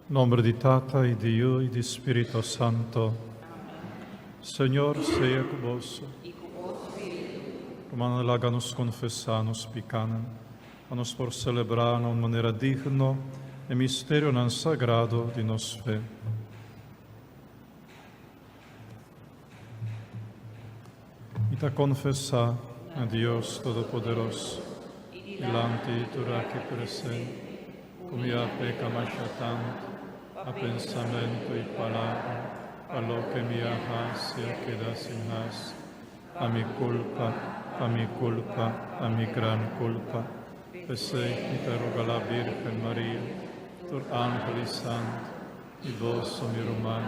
Nomber di Tata y di Yu y di Spirito Santo. Señor sea cu boso. Rumannan, laga nos confesa nos picanan, pa nos por celebra na un manera digno e misterionan sagrado di nos fe. Mi ta konfesá na Dios Todopoderoso, dilanti tur aki presente, ku mi a peka masha tantu na pensamentu i palabra, pa loke mi a hasi a keda sin hasi, pa mi kulpa, pa mi kulpa, pa mi gran kulpa. P'esei mi ta roga la Bírgen Maria, tur ángel i santu, I boso, mi ruman,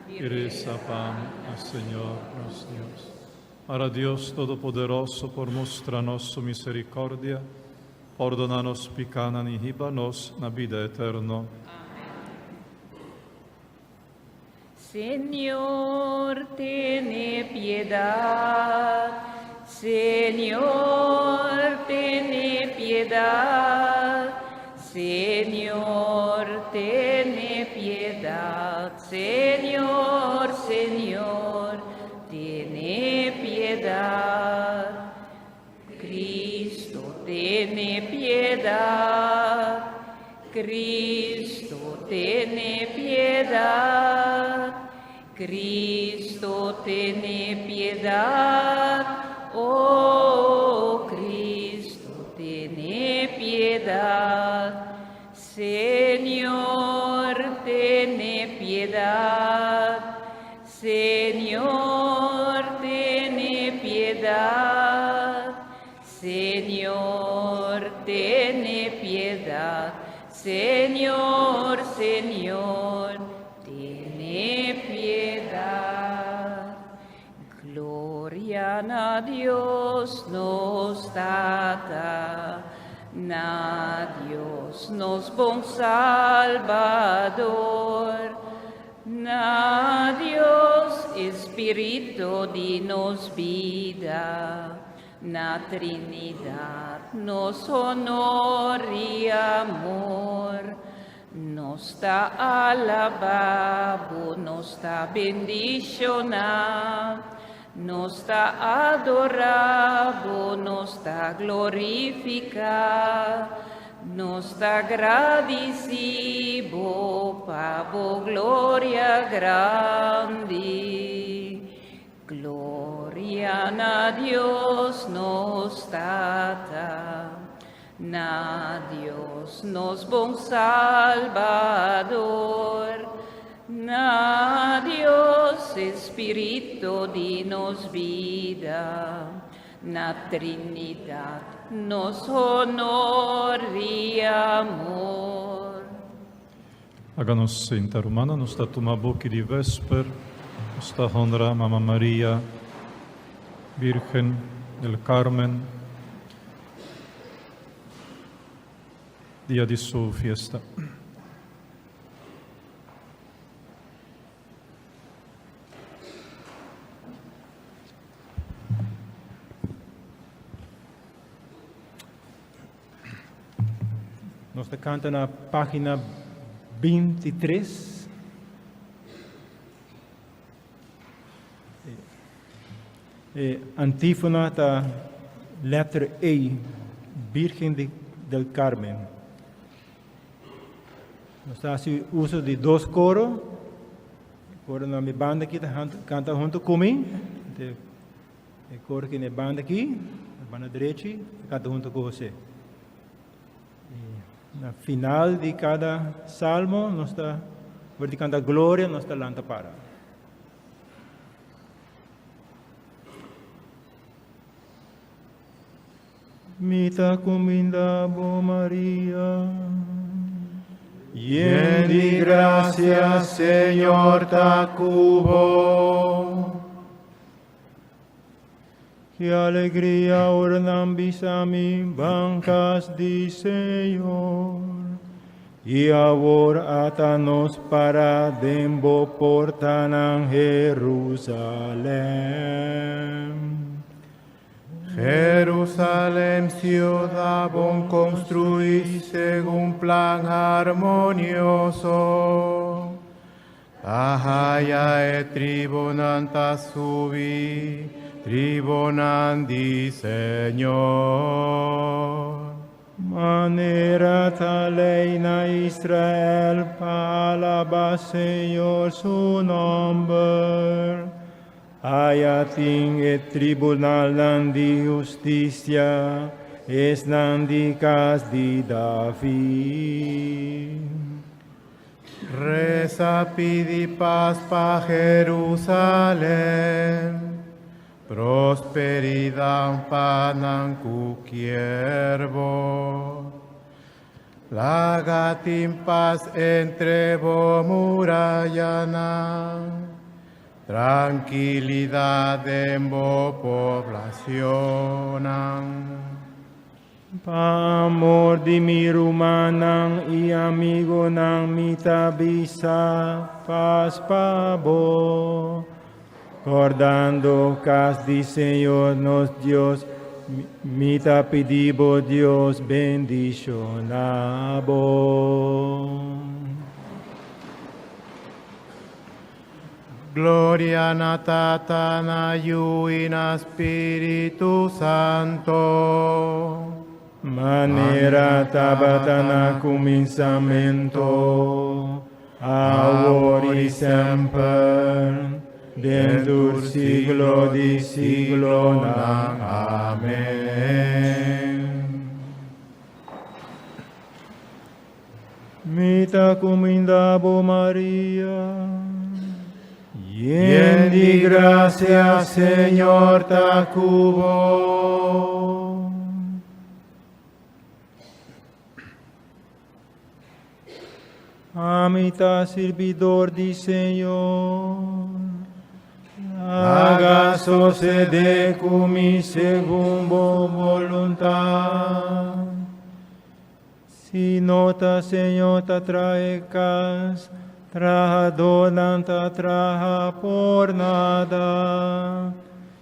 i resa pa mi na Señor nos Dios. Ora Dios Todopoderoso por mustra nos su misericordia, pordona nos picanan i hiba nos na bida eterno. Señor, tene piedad. Señor, tene piedad. Señor, tene piedad. Señor, Señor, tene piedad. Cristo, tene piedad. Cristo, tene piedad. Cristo, tene piedad. Oh, Cristo, tene piedad. Señor, tene piedad. Señor, tene piedad. Señor, tene piedad. Señor, Señor, tene piedad. Gloria na Dios nos Tata, na Dios nos bon Salbador, na Dios Espíritu di nos bida, na Trinidad nos honor y amor. Nos ta alabá Bo, nos ta bendishoná, nos ta adorá Bo, nos ta glorifiká, nos ta gradisí Bo pa Bo gloria grandi. Gloria na Dios nos Tata, na Dios nos bon Salbador, na Dios Espíritu di nos bida, na Trinidad nos honor y amor. Laga nos sinta, rumannan. Nos ta tuma buki di Vesper. Nos ta honra Mama Maria, Virgen del Carmen, dia di su fiesta. Nos ta canta na pagina 23. E antífona ta letter A, Virgen de, del Carmen. Nos ta haci uso di dos coro. Coro na mi banda aki ta canta hunto cu mi. E kor ki na e banda aki, na banda drechi, ta kanta huntu ku José. I na final di kada salmo nos ta, ora di kanta Gloria, nos ta lanta para. Mi ta kuminda bo, Maria. Yen di grasia, Señor ta ku bo. Ki alegria ora nan bisa mi, Ban kas di Señor. I awor ata nos para den bo portanan, Jerusalem. Jerusalem ciudad bon construí según plan armonioso. Ahaya e tribunan ta subi, tribunan di Señor. Manera ta lei na Israel pa alabá Señor su nòmber. Aya tin e tribunalnan di hustisia, esnan di kas di David. Resa pidi pas pa Jerusalem, Prosperidad pa nan ku kier bo. Laga tin pas entre bo murayanan, trankilidat den bo poblacionnan. Pa amor di mi rumannan i amigonan mi ta bisa, Pas pa bo. Kordando kas di Señor nos Dios, mi ta pidi bo Dios bendishoná bo. Gloria na Tata, na Yu i na Spiritu Santo. Manera tabata na kuminsamentu, awor i semper, den tur siglo di siglonan. Amèn. Mi ta kuminda bo Maria, yen di grasia, Señor ta ku bo. Ami ta sirbidor di Señor. Laga sosede ku mi segun bo boluntat. Si no ta Señor ta traha e cas, trahadornan ta traha por nada.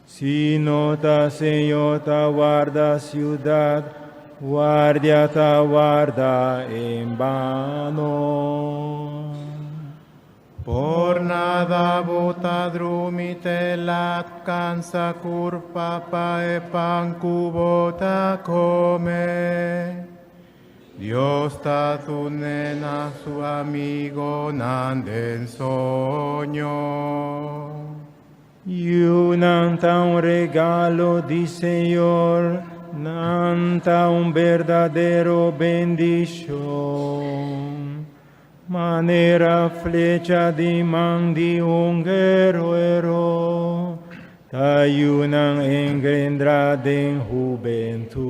Si no ta Señor ta warda ciudad, guardia ta warda en bano. Por nada bo ta drumi te lat, cansa curpa pa e pan cu bo ta come. Dios ta dun'e na su amigonan den soño. Yunan ta un regalo di Señor, nan ta un berdadero bendicion. Manera flecha di man di un guerrero, ta yunan engendra den hubentud.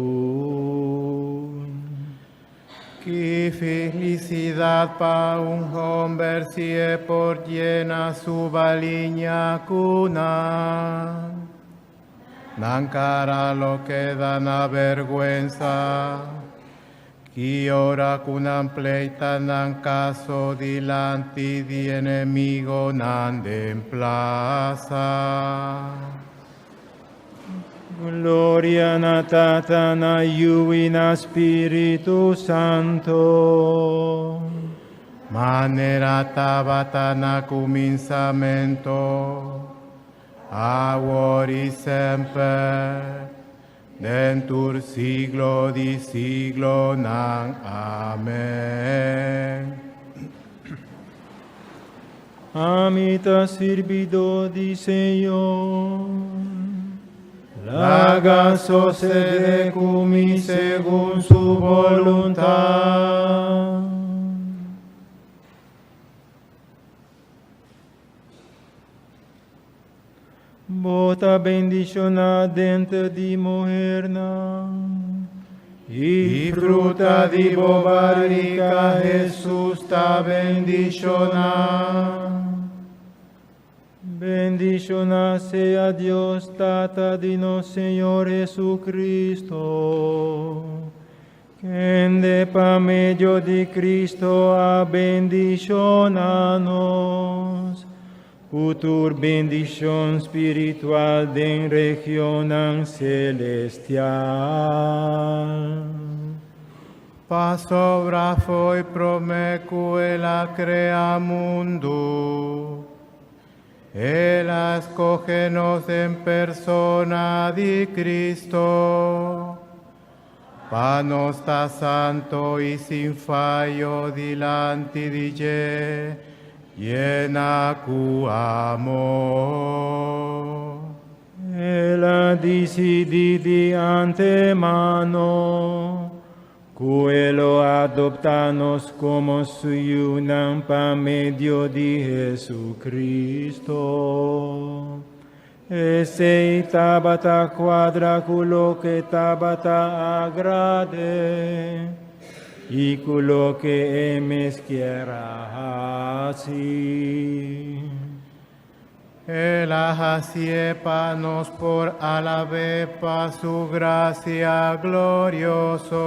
Ki felicidad pa un homber si e por yena su baliña cu nan. Nan cara lo keda na berguensa. Ki ora ku nan pleita nan kaso dilanti di enemigonan den plasa. Gloria na Tata, na Yu i na Spiritu Santo. Manera tabata na kuminsamentu, awor i semper, Den tur siglo di siglonan. Amèn. Ami ta sirbidó di Señor. Laga sosede ku mi segun su boluntat. Bo ta bendishoná denter di muhernan, i fruta di bo barika, Hesus, ta bendishoná. Bendishoná sea Dios, Tata di nos Señor Jesucristo, kende pa medio di Cristo a bendishoná nos. Ku tur bendishon spiritual den regionnan selestial. Pasobra fo'i promé ku el a krea mundu, el a skohe nos den persona di Cristo, pa nos ta santo i sin fayo dilanti di dje, yena ku amor. El a disidí di antemano ku e lo adoptá nos komo su yunan pa medio di Jesucristo. Esei tabata kuadra ku loke tabata agrad'é i ku loke e mes kier a hasi. El a hasié pa nos por alab'é pa su grasia glorioso,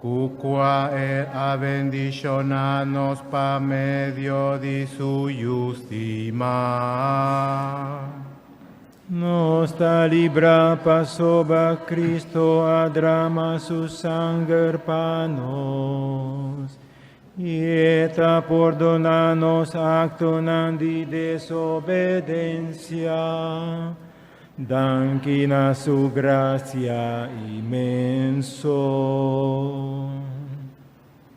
ku kua el a bendishoná nos pa medio di su Yu stimá. Nos ta librá pasobra Cristo a drama su sanger pa nos, i e ta pordoná nos aktonan di desobedensia. Danki na su grasia inmenso.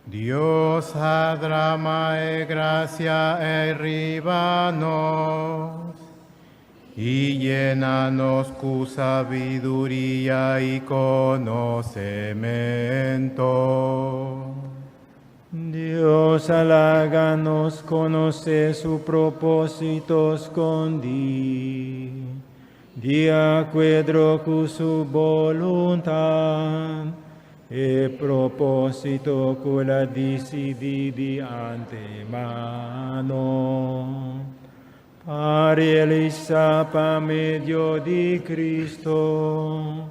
Dios a drama e grasia ei riba nos i yena nos ku sabiduria i konosementu. Dios a laga nos konosé su propósito skondí, di akuerdo ku su boluntat, e propósito ku el a disidí di antemano pa realisá pa medio di Cristo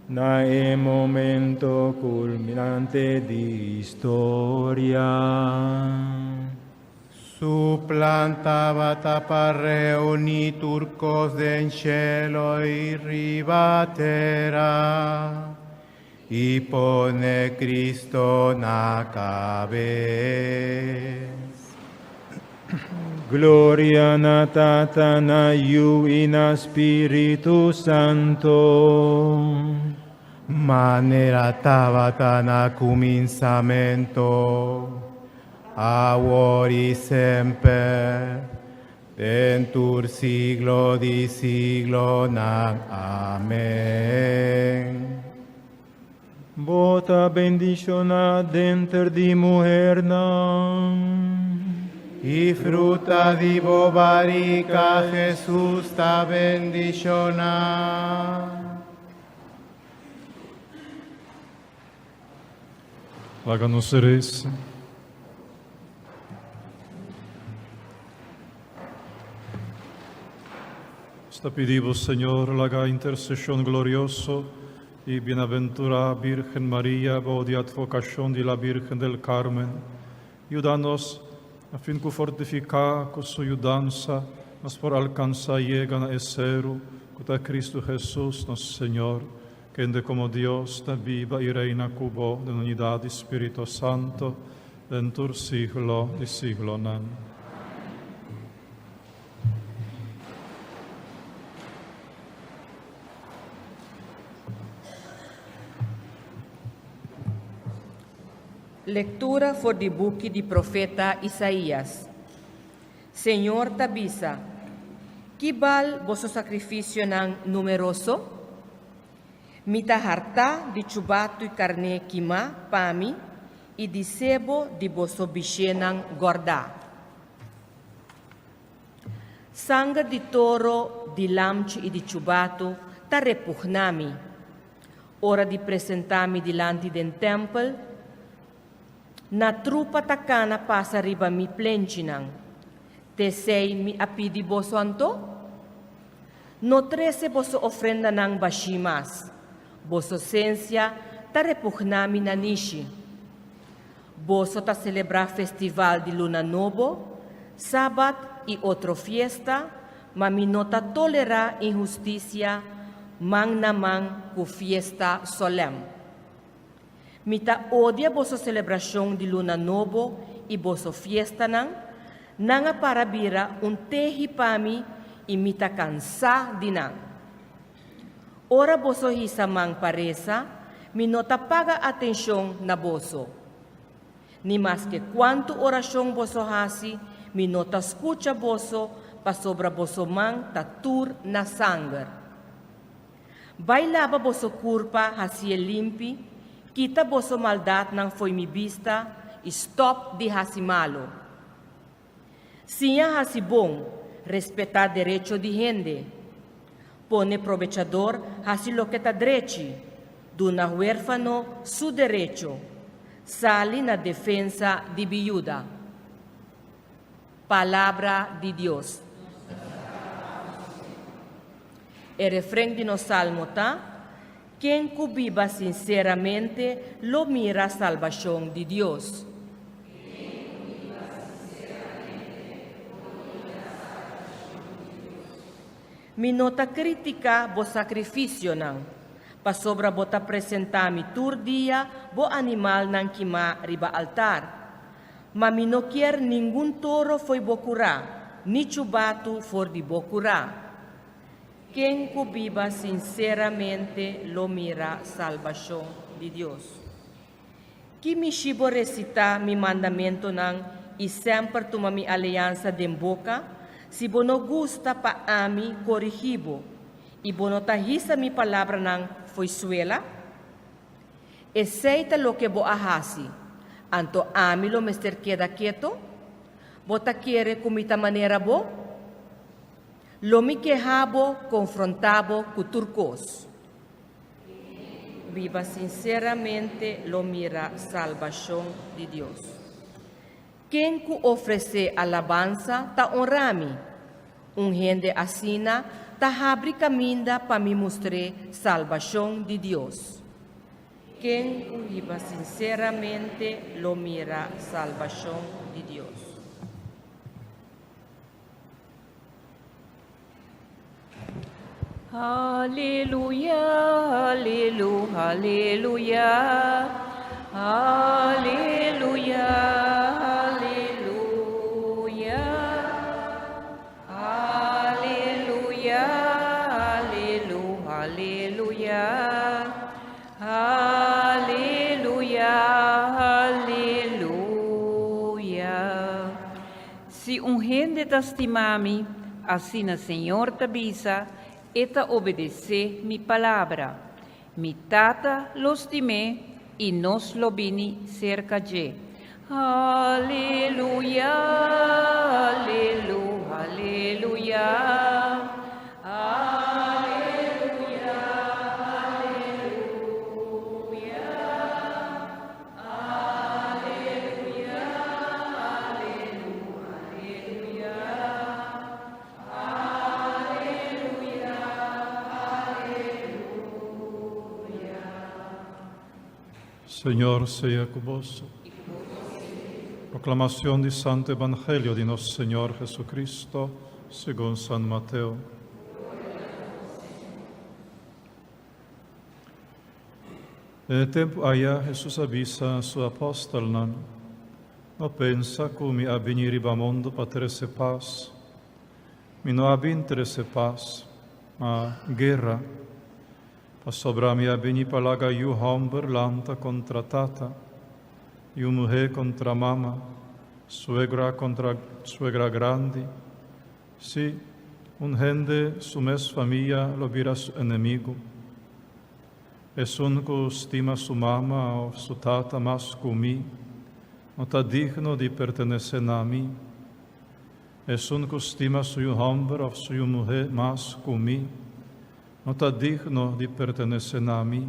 na e momento kulminante di historia. Su plan tabata pa reuní tur kos den shelo i riba tera, i pone Cristo na kabes. Gloria na Tata, na Yu i na Spiritu Santo. Manera tabata na kuminsamentu, awor i semper, den tur siglo di siglonan. Amèn. Bo ta bendishoná denter di muhernan. I fruta di bo barika, Hesus, ta bendishoná. Laga nos resa. Nos ta pidi bo, Señor, laga interseshon glorioso di Bienaventurá Birgen Maria bou di advokashon di la Birgen del Carmen, yuda nos afin ku fortifiká ku su yudansa nos por alkansá yega na e seru ku ta Cristo Hesus nos Señor, kende komo Dios ta biba i reina ku bo den unidat di Spirito Santo den tur siglo di siglonan. Lektura for di buki di profeta Isaías. Señor ta bisa, Ki bal boso sakrifisionan numeroso? Mi ta hartá di chubatu i karné kimá pa mi i di sebo di boso bishénan gòrdá. Sanger di toro, di lamchi i di chubatu ta repugná mi. Ora di presentá mi dilanti den tèmpel, na trupa ta kana pasa riba mi plenchinan. T'esei mi a pidi boso anto? No trese boso ofrendanan bashí mas. Boso sensia ta repugná mi nanishi. Boso ta selebrá festival di luna nobo, Sabat i otro fiesta, ma mi no ta tolerá inhustisia man na man ku fiesta solèm. Mi ta odia boso selebrashon di luna nobo i boso fiestanan, nan a para bira un tehi pa mi i mi ta kansá di nan. Ora boso hisa man pa resa, mi no ta paga atenshon na boso. Ni maske kuantu orashon boso hasi, mi no ta skucha boso, pasobra boso man ta tur na sanger. Bai laba boso kurpa hasié limpi, kita boso maldatnan fo'i mi bista i stòp di hasi malu. Siña hasi bon, respetá derecho di hende. Pone probechador hasi loke ta drechi, duna huérfano su derecho, sali na defensa di biuda. Palabra di Dios. E refren di nos salmo ta, Ken ku biba sinseramente lo mira salbashon di Dios. Mi no ta kritiká bo sakrifisionan, pasobra bo ta presentá mi tur dia bo animalnan kimá riba altar. Ma mi no kier ningun toro fo'i bo kurá, ni chubatu for di bo kurá. Ken ku biba sinseramente lo mira salbashon di Dios. Ki mishi bo resitá mi mandamentunan i semper tuma mi aliansa den boka, si bo no gusta pa ami korigí bo, i bo no ta hisa mi palabranan fo'i suela? Esei ta loke bo a hasi, anto ami lo mester keda keto? Bo ta kere ku mi ta manera bo? Lo mi keha bo, konfrontá bo ku tur kos. Biba sinseramente lo mira salbashon di Dios. Ken ku ofresé alabansa ta onrá mi. Un hende asina ta habri kaminda pa mi mustr'é salbashon di Dios. Ken ku hiba sinseramente lo mira salbashon di Dios. Aleluya, alelu, aleluya, aleluya, aleluya, aleluya, alelu, aleluya, aleluya, aleluya. Si un hende ta stima mi, asina Señor ta bisa, e ta obedesé mi palabra. Mi Tata lo stim'é i nos lo bini serka dje. Aleluya, alelu, aleluya, aleluya, aleluya. Señor sea cu boso. Proclamación di Santo Evangelio di nos Señor Jesucristo, segun San Mateo. Den e tempu aya Hesus a bisa su apòstelnan, No pensa ku mi a bini riba mundu pa trese pas. Mi no a bin trese pas, ma guera. Pasobra mi a bini pa laga yu hòmber lanta kontra tata, yu muhé kontra mama, suegra kontra suegra grandi. Sí, un hende su mes famia lo bira su enemigu. Esun ku stima su mama òf su tata mas ku mi, no ta digno di pertenesé na mi. Esun ku stima su yu hòmber òf su yu muhé mas ku mi, no ta digno di pertenesé na mi.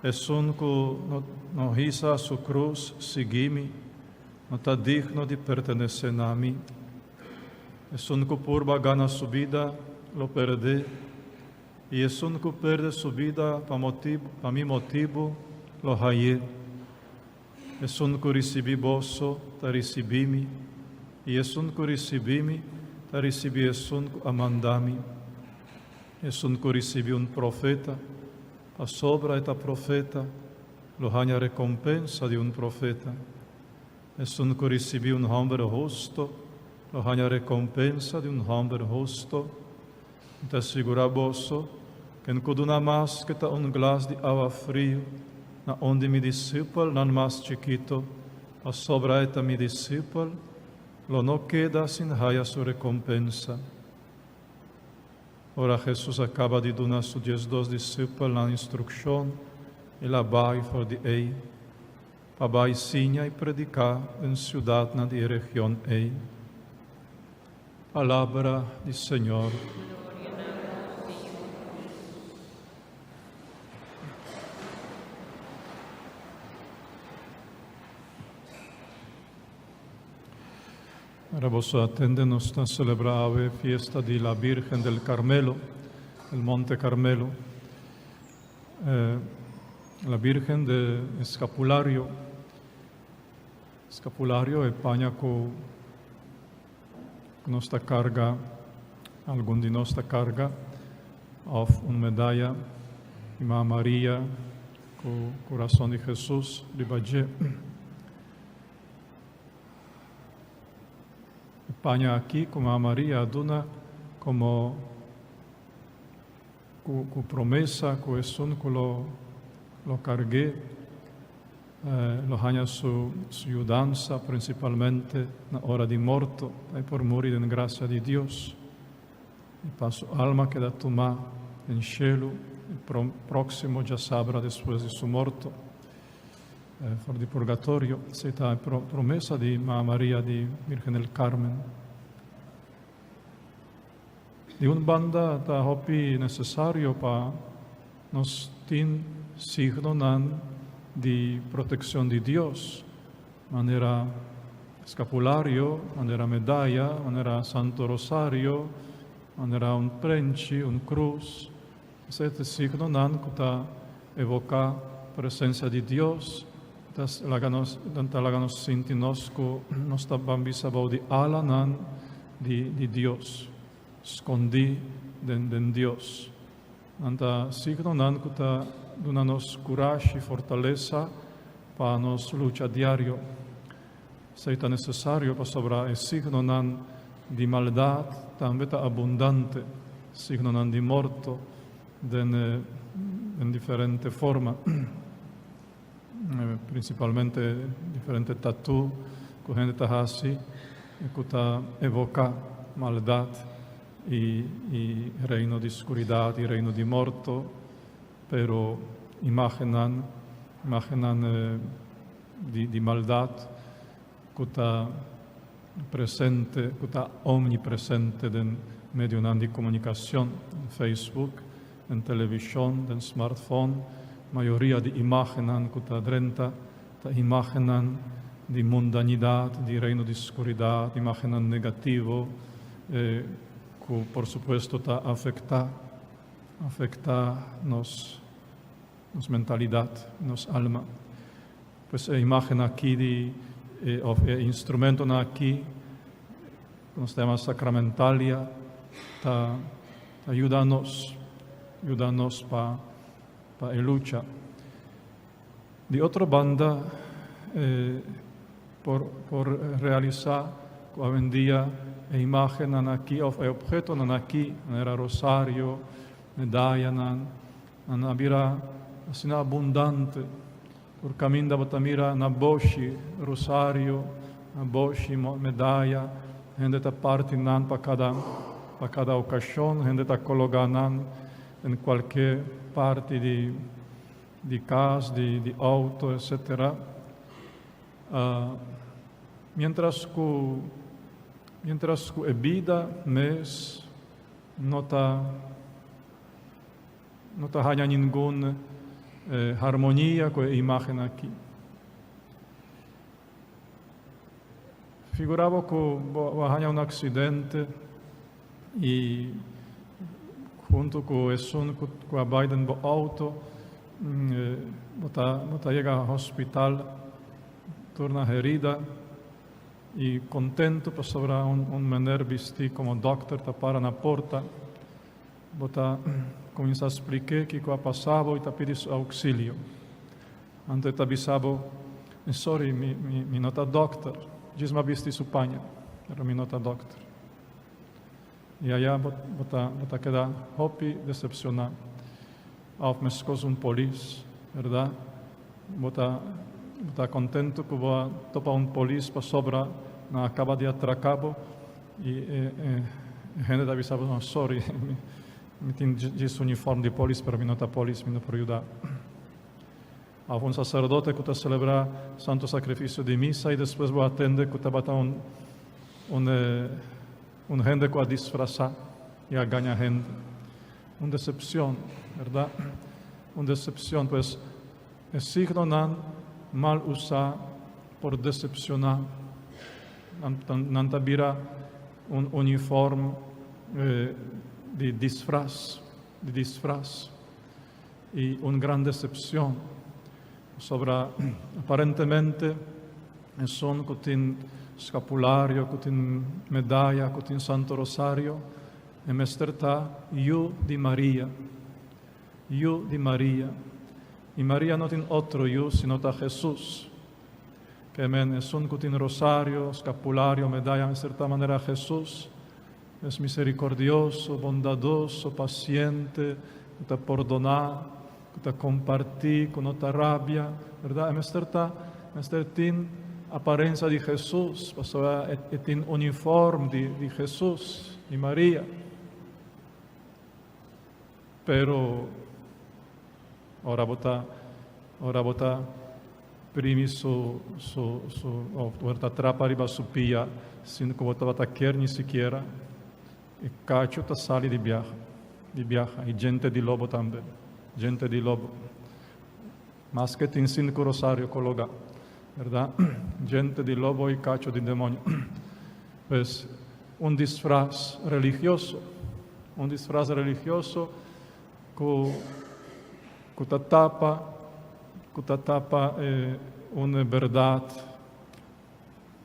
Esun ku no no hisa su krus sigui mi, no ta digno di pertenesé na mi. Esun ku purba gana su bida, lo pèrdè. I esun ku perde su bida pa motibu, pa mi motibu, lo hañ'é. Esun ku risibí boso, ta risibí mi. I esun ku risibí mi, ta risibí esun ku a manda mi. Esun ku risibí un profeta, pasobra e ta profeta, lo haña rekompensa di un profeta. Esun ku risibí un hòmber hustu, lo haña rekompensa di un hòmber hustu. Mi ta sigurá boso, ken ku duna mas ke ta un glas di awa friu na un di mi disipelnan mas chikitu, pasobra e ta mi disipel, lo no keda sin haya su rekompensa. Ora Hesus a kaba di duna su diesdos disipelnan instrukshon, el a bai for di ei pa bai siña i prediká den siudatnan di e region ei. Palabra di Señor. Ora boso atende nos ta celebra awe fiesta di la Virgen del Carmelo, el Monte Carmelo. Eh, la Virgen de Escapulario. Escapulario e paña cu nos ta carga, algun di nos ta carga, of un medaya di Mama Maria cu Corazon di Jesus riba dje. E paña aki cu Mama Maria a duna como cu promesa cu esun cu lo lo cargu'é lo haña su su yudansa principalmente na ora di morto pa e por muri den gracia di Dios y pa su alma keda tuma den shelu e proximo djasabra despues di su morto for di purgatorio. Esey ta e promesa di Mama Maria di Virgen del Carmen. Di un banda ta hopi necesario pa nos tin signonan di proteccion di Dios, manera scapulario, manera medaya, manera Santo Rosario, manera un prenchi, un cruz. Esei ta signonan cu ta evoca presencia di Dios, ta laga nos, ta laga nos sinti nos cu nos ta ban bisa bou di alanan di di Dios, skondí den den Dios. Nan ta signonan ku ta duna nos kurashi, fortalesa pa nos lucha diario. Esei ta nesesario pasobra e signonan di maldat tambe ta abundante, signonan di morto den den diferente forma. Principalmente diferente tattoo cu hende ta haci y cu ta evoca maldad y y reino di scuridad y reino di morto, pero imagennan imagennan di di maldad cu ta presente cu ta omnipresente den medionan di comunicacion, Facebook, den television, den smartphone, mayoria di imagennan cu ta drenta ta imagennan di mundanidad, di reino di scuridad, imagennan negativo cu por supuesto ta afecta, afecta nos, nos mentalidad, nos alma. Pues e imagen aki di of e instrumentonan aki ku nos ta yama sacramentalia ta ta yuda nos, yuda nos pa pa e lucha. Di otro banda e por por realisa ku awendia e imagennan aki of e obhetonan aki manera rosario, medayanan, Nan a bira asina abundante. Tur kaminda bo ta mira na boshi rosario, na boshi medaya, hende ta parti nan pa kada pa kada okashon, hende ta kologá nan den kualke parti di di kas, di di outo, etsetera. Mientras ku mientras ku e bida mes no ta. No ta haña ningun harmonia ku e imágen aki. Figurá bo ku bo a haña un aksidente i huntu ku esun ku a bai den bo outo bo ta bo ta yega hospital tur na herida. I kontentu pasobra un un mener bistí komo dòkter ta para na porta. Bo ta kuminsá splik'é kiko a pasá bo i ta pidi su ouksilio. Anto e ta bisa bo, Sorry, mi mi mi no ta dòkter. Djis m'a bisti su paña, pero mi no ta dòkter. I aya bo bo ta bo ta keda hopi desepshoná. Òf meskos un polis, bèrdat? Bo ta bo ta kontentu ku bo a topa un polis pasobra nan a kaba di atraká bo i e e hende ta bisa bo, no, sorry, mi mi tin djis uniform di polis pero mi no ta polis, mi no por yuda. Òf un saserdote ku ta selebrá Santu Sakrifisio di Misa i despues bo a tende ku tabata un un un hende ku a disfrasá i a gaña hende. Un desepshon, bèrdat? Un desepshon. Pues e signonan mal usá por desepshoná. Nan nan ta bira un uniform di disfras, di disfras. I un gran decepcion, pasobra aparentemente esun cu tin scapulario, cu tin medaya, cu tin Santo Rosario, e mester ta yu di Maria, yu di Maria. I Maria no tin otro yu sino ta Jesus. Ke men esun cu tin rosario, scapulario, medaya mester ta manera Jesus. Es misericordioso, bondadoso, paciente, cu ta pordona, cu ta comparti, cu no ta rabia, berdad? E mester ta, mester tin aparencia di Jesus, pasobra e, e tin uniform di, di Jesus, di Maria. Pero ora bo ta, ora bo ta primi su, su, su, of ora ta trapa riba su pia sin ku bo tabata kier ni sikiera, e kachu ta sali di biaha, di biaha, i djente di lobo tambe, djente di lobo. Maske tin sinku rosario kologa, berdad? Djente di lobo i kachu di demonio. Pues, un disfras religioso, un disfras religioso ku ku ta tapa, ku ta tapa eh, un berdad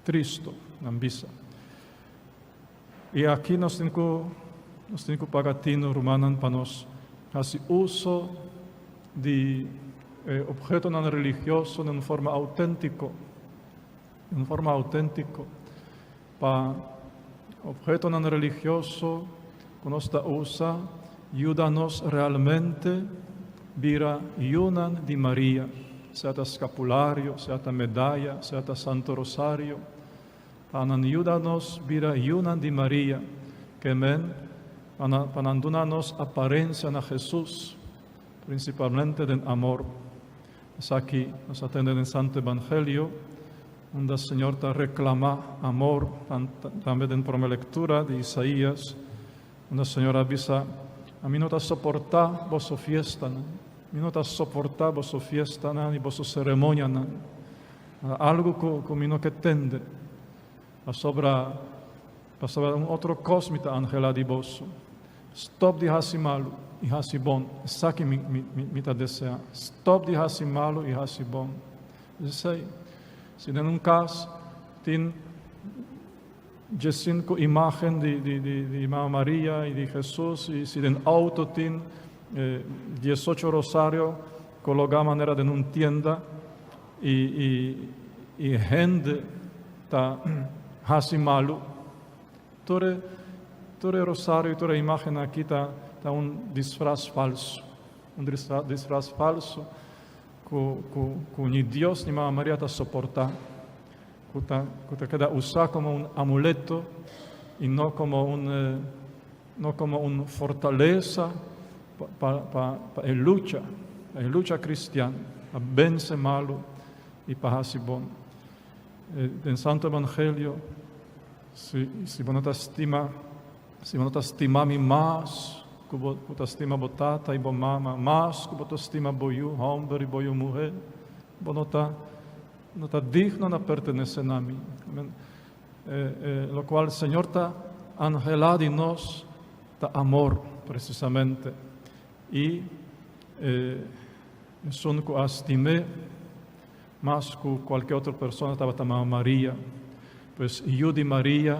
tristo, nan bisa. I aki nos tin ku nos tin ku paga tino, rumannan, pa nos hasi uso di e obhetonan religioso den un forma auténtiko, den un forma auténtiko, pa obhetonan religioso ku nos ta usa yuda nos realmente bira yunan di Maria, sea ta skapulario, sea ta medaya, sea ta Santo Rosario. Pa nan yuda nos bira yunan di Maria, ke men, pa nan, pa nan duna nos aparensia na Hesus, prinsipalmente den amor. Esaki nos a tende den Santo Evangelio, unda Señor ta reklamá amor, tambe den prome lektura di Isaías, unda Señor a bisa, Ami no ta soportá boso fiestanan, mi no ta soportá boso fiestanan i boso seremonianan. Algu ku ku mi no ke tende, pasobra pasobra un otro kos mi ta anhelá di boso. Stòp di hasi malu i hasi bon, esaki mi mi mi ta deseá. Stòp di hasi malu i hasi bon. Esei, si den un kas tin diesinku imágen di di di di Mama Maria i di Hesus, i si den outo tin diesocho rosario kologá manera den un tienda, I i i hende ta hasi malu. Tur e tur e rosario i tur e imágen aki ta ta un disfras falsu, un disfras falsu ku ku ku ni Dios ni Mama Maria ta soportá, ku ta ku ta keda usá komo un amuleto i no komo un no komo un fortalesa pa pa pa pa e lucha, pa e lucha kristian, pa bense malu i pa hasi bon. Den Santo Evangelio, si si bo no ta stima, si bo no ta stima mi mas ku bo ku ta stima bo tata i bo mama, mas ku bo ta stima bo yu hòmber i bo yu muhé, bo no ta no ta digno na pertenesé na mi. Amen. Locual Señor ta anhelá di nos ta amor precisamente. I esun cu a stim'é mas cu cualke otro persona tabata Mama Maria. Pues yu di Maria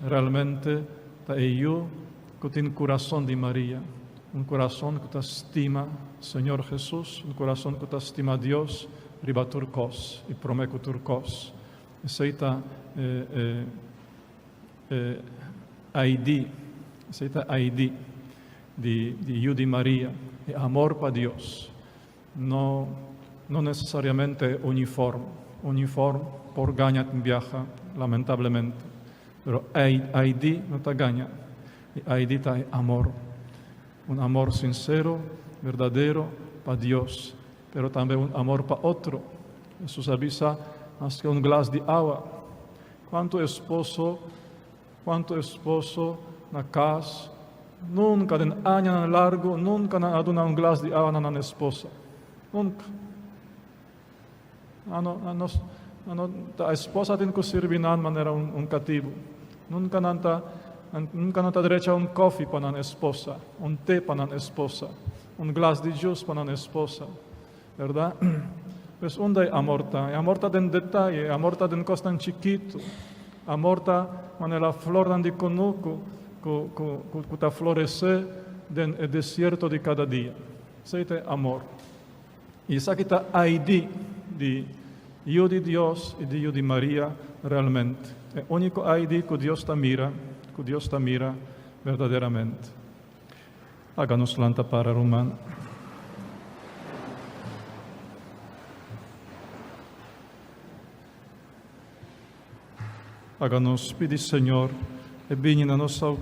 realmente ta e yu ku tin kurason di Maria, un kurason ku ta stima Señor Jesus, un kurason ku ta stima Dios riba tur kos i promé ku tur kos. Esei ta e e ID, esei ta ID di di yu di Maria, e amor pa Dios. No no necesariamente uniform, uniform por gaña tin biaha, lamentablemente, pero ID no ta gaña, e ID ta e amor, un amor sincero, berdadero pa Dios, pero tambe un amor pa otro. Hesus a bisa, Maske un glas di awa. Cuanto esposo Cuanto esposo na cas nunca den añanan largo nunca nan a duna un glas di awa na nan esposa. Nunca. Nan no, nan no, nan no, ta esposa tin cu sirbi nan manera un, un catibu. Nunca nan ta, nan, nunca nan ta drecha un koffie pa nan esposa, un te pa nan esposa, un glas di juice pa nan esposa. Berdad? Pues unda e amor ta? E amor ta den detaye, e amor ta den kosnan chikitu. Amor ta manera flornan di kunuku ku, ku, ku, ku ta floresé den e desierto di kada dia. Esei ta e amor. I esaki ta ID di Yu di Dios i di Yu di Maria realmente. E úniko ID ku Dios ta mira, ku Dios ta mira berdaderamente. Laga nos lanta para, ruman. Laga nos pidi Señor e bini na nos auxilio.